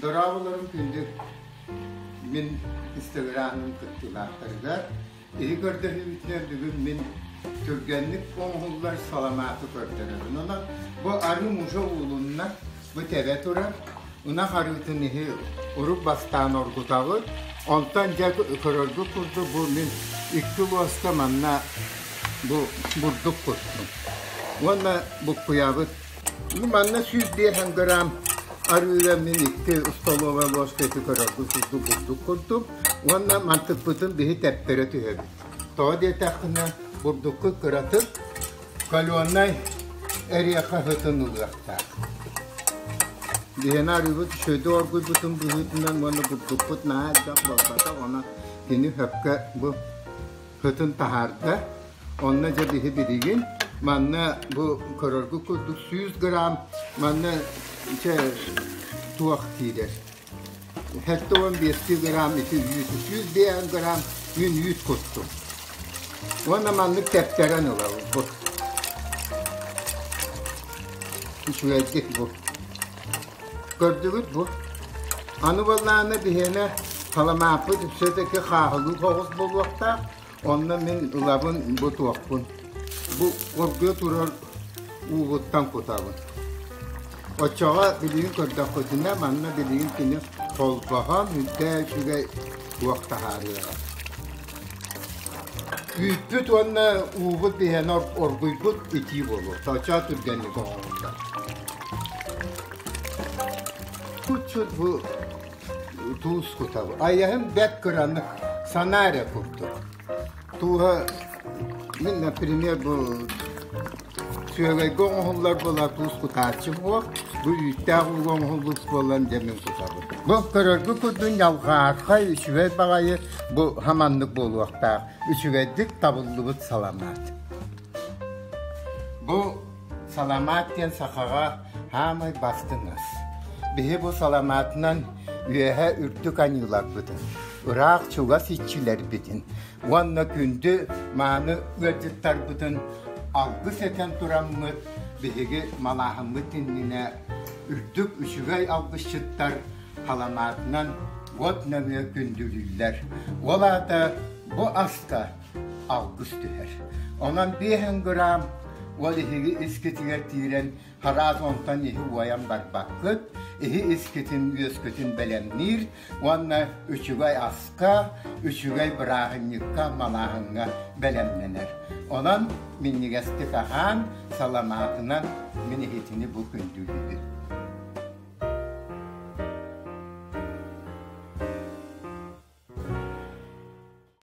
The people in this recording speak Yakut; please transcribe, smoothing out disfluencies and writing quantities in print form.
Дорооболорум күндү мин инстаграмым кыттыылаахтарыгар иһи көрдөһүүбүтүнэн бүгүн мин түргэнник оҥоһуллар саламааты көрдөрөбүн. Онон бу арыы мужа уулунна, бу тэбэ турар. Ынах арыытын иһи урут бастаан оргутабыт. Онтон дьэ көрөргүт курдук бу мин икки луоска манна бу бурдук куттум. Уонна буккуйабыт. Манна 105 грамм арыыга мин икки столовая ложка эти көрөргүт курдук бурдук курдук уонна мантыкпытын биһи тэптэрэ түһэбит. Тоҕо диэтэххинэ бурдукку кыратык каленай эриэхэ сытын ылыахтаах. Биһиэнэ арыыбыт үчүгэйдик оргуйбутун быһыытынан уонна бурдукпут наһаа элбэх буолбатах, онон кини сөпкө бу сытын таһаарда. Онно дьэ биһи билигин манна бу көрөргүт курдук 100 грамм манна чэ туох киирэр. 75 грамм ити үүт, 105 грамм мин үүт куттум. Уонна маннык тэптэрэн ылабын бу. Үчүгэйдик бу. Көрдүгүт бу. Аны буоллаҕына биһиэнэ саламааппыт все-таки хааһылыы соҕус буолуохтаах. Онно мин ылабын бу туохпун. Бу оргуйа турар уубуттан кутабын. Оччоҕо билигин көрдөххүтүнэ манна билигин кини холбоһон үрдээ үчүгэй туох таһаарыаҕа. Үүппүт уонна уубут биһиэнэ оргуйбут итии буолуо. Оччоҕо түргэнник оҥоһуллар. Куччут бу туус кутабын. Айаһым бэрт кыранык, санаа эрэ курдук. Тууһа мин, например, бу сүөгэйгэ оҥоһуллар буола туус кутааччы буох, бу үүттээх ууга оҥоһуллубут буолан дьэ мин кутабын. Бу көрөргүт курдук ньалҕаархай, үчүгэй баҕайы бу хаманнык буолуохтаах. Үчүгэйдик табыллыбыт саламаат. Бу Саламаат диэн сахаҕа хаамай бастыҥ ас. Биһи бу саламаатынан үөһэ үрдүк аньыыларбытын, ыраах-чугас иччилэрбитин уонна күндү мааны ыалдьыттарбытын алгыс этэн тураммыт биһиги малааһыммыт иннинэ үрдүк үчүгэй алгысчыттар саламаатынан уот нөҥүө күндүлүүллэр. Ол аата бу аска алгыс түһэр. Онон биэһин грамм ол иһиги искитигэр киирэн хараас онтон иһи уойан барбаккыт, иһи искитин үөскүтүн бэлэмниир уонна үчүгэй аска, үчүгэй бырааһынньыкка, малааһыҥҥа бэлэмнэнэр. Онон минньигэстик аһаан, саламаатынан мин иһитини бу күндүлүүбүн.